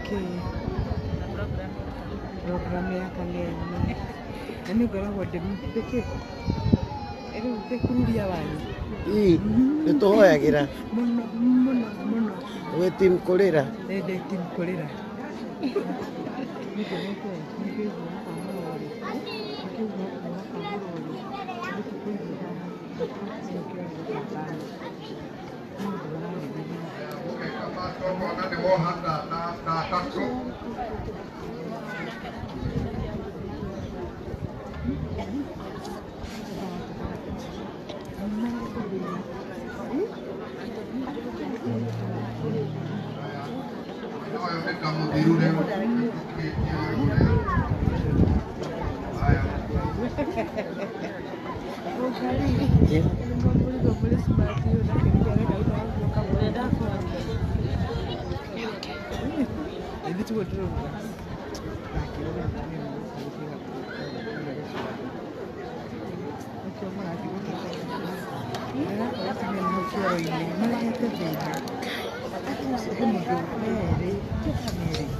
Nĩkĩ program ya Kameme na nĩ ngoragwo ndĩkĩ rĩu ndĩkururia wanyu. Ii, nĩ tũhoyagĩra. Mũno mũno mũno. Gwĩ team kũrĩra. Nĩ ndĩ team kũrĩra. Nĩngenete nĩ kũigua kamũrori, nĩ kũigua kamũrori, nĩ kũigua Ũkona nĩ woha thaa tatũ. Ũyũ nĩ ta mũthiru rĩu. Haya. Marehete thĩna he mũndũ merĩ merĩ.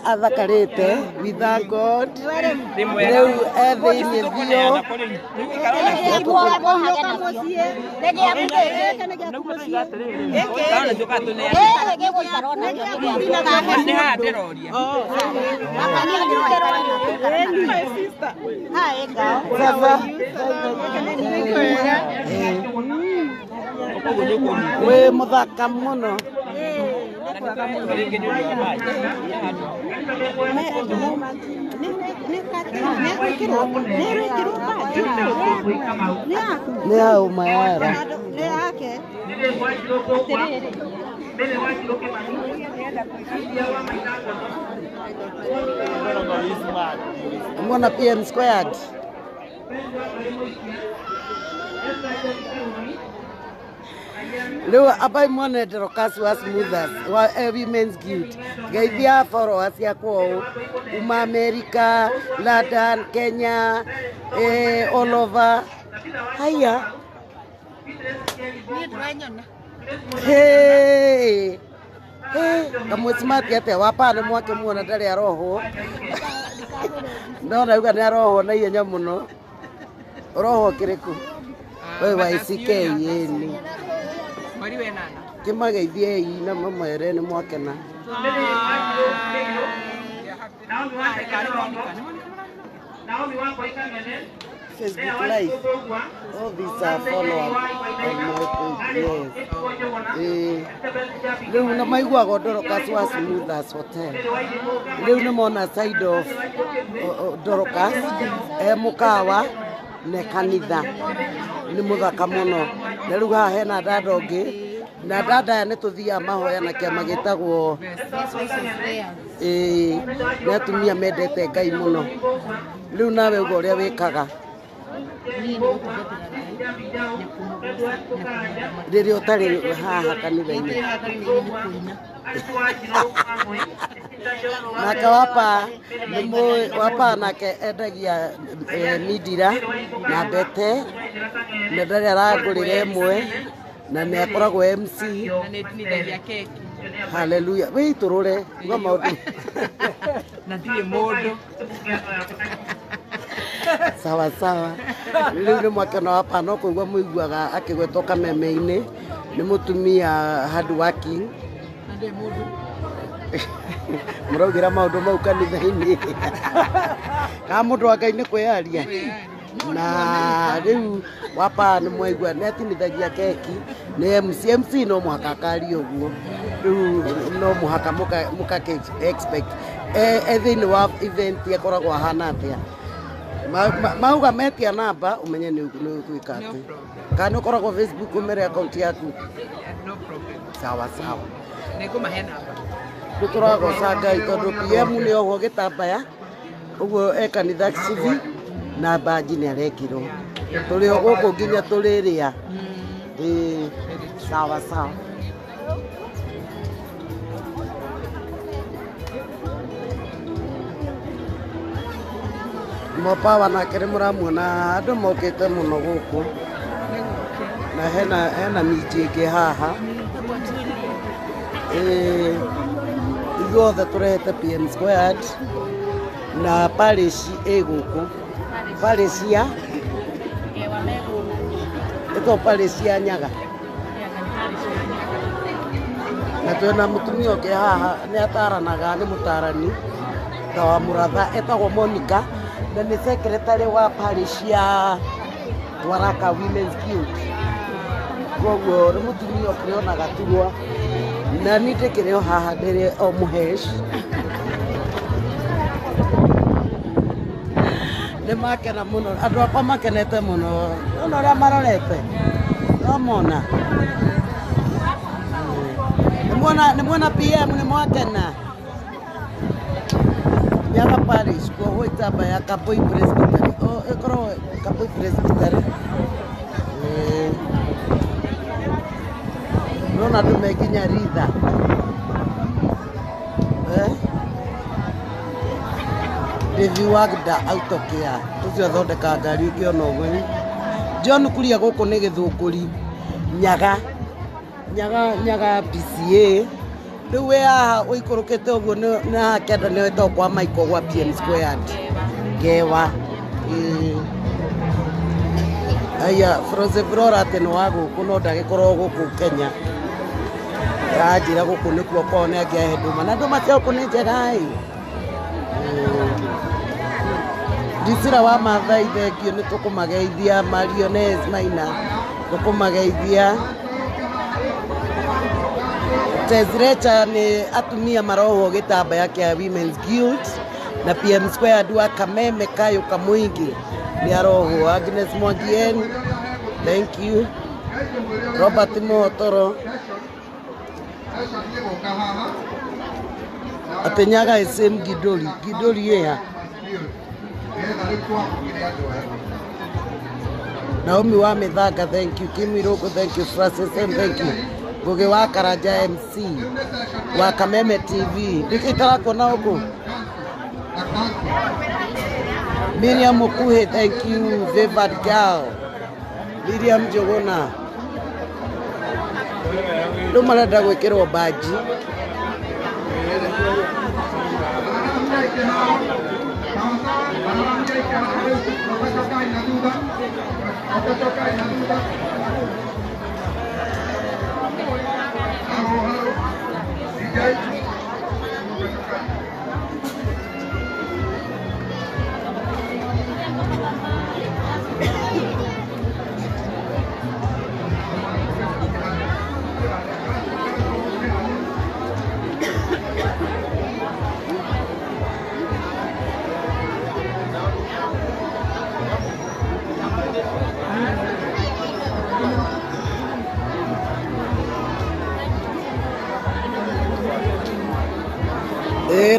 Athakarite we thank God riu ethiini thio wi muthaka muno. Mwana PM squared. Leo abai mwana Dorcas wa Smoothers wa Women's Guild. Geithia followers yakwa uma America, London, Kenya, all over. Haya. Hey. Hey, kamwe smart yate wapa ni mwake muona ndari aroho. Ndona uga ni aroho na ihenya muno. Roho kiriku. We wa ICK yeni. Kimageithie na mamere ni mwakena. Facebook Live. All these are followers on my page. Yes. Leo na maiguaga Dorcas wa Smoothers Hotel. Leo ni mona side of Dorcas mukawa ne kanitha ni muthaka muno. Na riu haha hena dada ungi na dada aya ni tuthiaga mahoya na kiama gitagwo ni atumia mendete Ngai muno. Riu nawe uga uria wikaga. Na kũmũgoca na kũmũramata. Rĩrĩa ũtarĩ haha kanitha-inĩ. Rĩrĩa haha kanitha-inĩ nĩ kũina. Nake wapa nĩ mũĩ wapa nake endagia mindira na mbete na ndarĩ arangũrĩra ĩmwe na nĩ akoragwo MC. Na nĩ ndinithagia keki. Haleluya, wĩitũrũre uga maũndũ. Na ndirĩ mũndũ. Sawa sawa, rĩu nĩ mwakĩona wapa no kũigua mũiguaga akĩgwetwo kameme-inĩ nĩ mũtumia hard working. Na ndirĩ mũndũ. Mũraugĩra maũndũ mau kanitha-inĩ kana mũndũ wa Ngai nĩ kwĩyaria na rĩu wapa nĩ mwaigua nĩ atinithagia keki nĩ MC. MC no mũhaka akarie ũguo, rĩu no mũhaka mũka expect e thĩinĩ wa event akoragwo ahana atĩa. Mauga metia namba ũmenye nĩ ũgwĩka No atĩ problem. Kana nĩ ũkoragwo Facebook ũmere account yaku. No problem. Sawa sawa. Nĩ ngũmahe namba. Nĩ tũragoca Ngai tondũ PM nĩ ohwo gĩtambaya ũguo e kanitha cibi na mbanji nĩ arekirwo tũrĩ o gũkũ nginya tũrĩrĩa. Ĩĩ, sawa sawa. Mopawa nake nĩ mũramuona andũ mokĩte mũno gũkũ na hena minji ĩngĩ haha. Ĩĩ, ithuothe tũrehete PM Squared na parish ĩ gũkũ parish ya ĩtagwo parish ya Nyaga na twĩna mũtumia ũngĩ haha nĩ ataranaga nĩ mũtarani ta wa mũratha etagwo Monica na nĩ secretary wa parish ya Twaraka Women's Guild, koguo nĩ mũtumia ũkĩrĩ ona gaturwa na niĩ ndĩkĩrĩ o haha ndĩrĩ o mũhesh. Nĩ makena mũno andũ akwa makenete mũno ona ũrĩa marorete no mona nĩ mwona PM nĩ mwakena. Nyaga Parish kuohwo itambaya Kaboi Presbytery, o ĩkoragwo Kaboi Presbytery. Nona andũ me nginya ritha. Eh? Devi Wagda Autocare ũcio athondekaga ngari ũkĩona ũguo. John Kuria gũkũ nĩ Gĩthũngũri Nyaga Nyaga Nyaga PCA rĩu wĩ haha ũikũrũkĩte ũguo nĩ haha kĩanda nĩ wĩtagwo kwa Michael gwa PM Squared Ngewa. Ĩĩ. Aya Froze Flora atĩ nĩ wa gũkũ no ndagĩkorwo gũkũ Kenya aranjĩra gũkũ nĩkuo kwao nĩ angĩahe ndũma na ndũma cia gũkũ nĩ njega ĩ. Ndicira wa Mathai thengio nĩ tũkũmageithia Mariones Maina tũkũmageithia Tezrecha nĩ atumia marohwo gĩtambaya kĩa Women's Guild na PM Squared wa Kameme Kayũ Kamũingĩ nĩ arohwo. Agnes Mwangien, thank you. Robert Mohotoro atĩ Nyaga is same Gidori Gidori ĩha. Naomi wa Mithanga, thank you. Kim Iroko, thank you. Francis M, thank you. Ngugi wa Karanja MC wa Kameme TV ndikĩ itarakuona ũkũ. Miriam Mukuhi, thank you. Vivad Girl Miriam Njuguna rĩu marenda gwĩkĩrwo mbanji.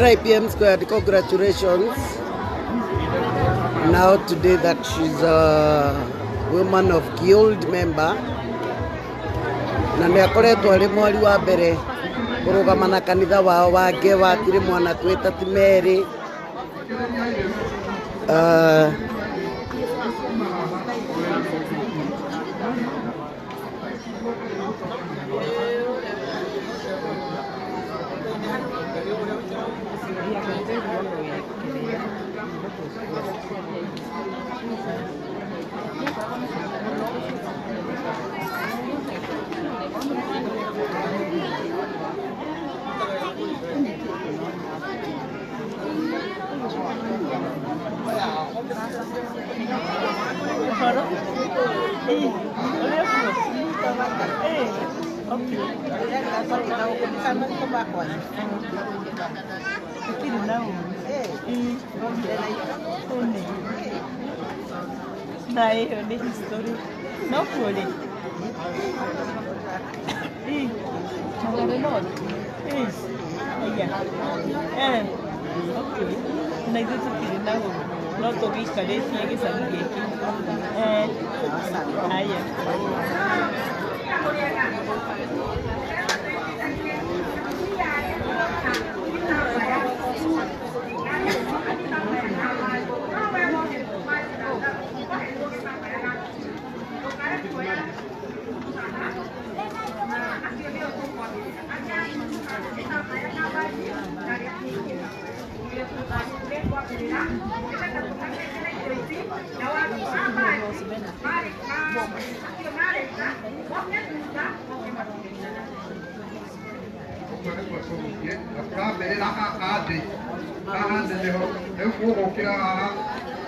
Right, PM Squared, congratulations. Now today that she's Woman of Guild member, na nĩ akoretwo arĩ mwari wa mbere kũrũgama na kanitha wao wa Ngewa tirĩ mwana twĩta ti merĩ. Na ĩyo nĩ history no kuo rĩ okay na ithuĩ tũtirĩ na ũru no tũgĩikarĩtie gĩcagi gĩkĩ aya.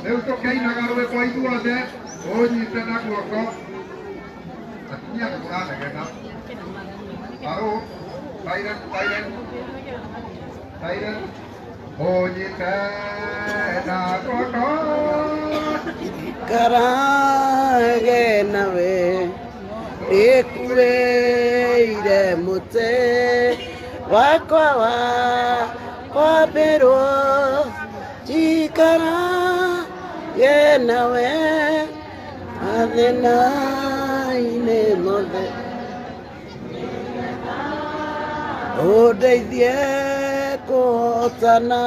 Rĩu tũkĩinaga rwĩmbo ithuothe ũnyite na guoko atumia nĩ mũranegena arũ silent silent silent ũnyite na guoko Karage nawe ĩkuĩire mũtĩ wakwa wa kwambĩrwo njikarage nawe mathĩna-inĩ mothe ũndeithie kũhotana.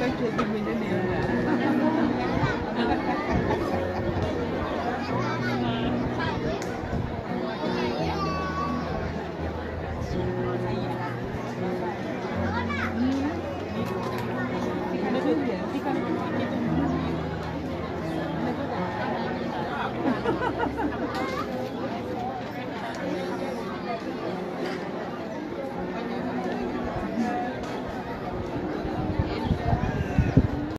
Thank you.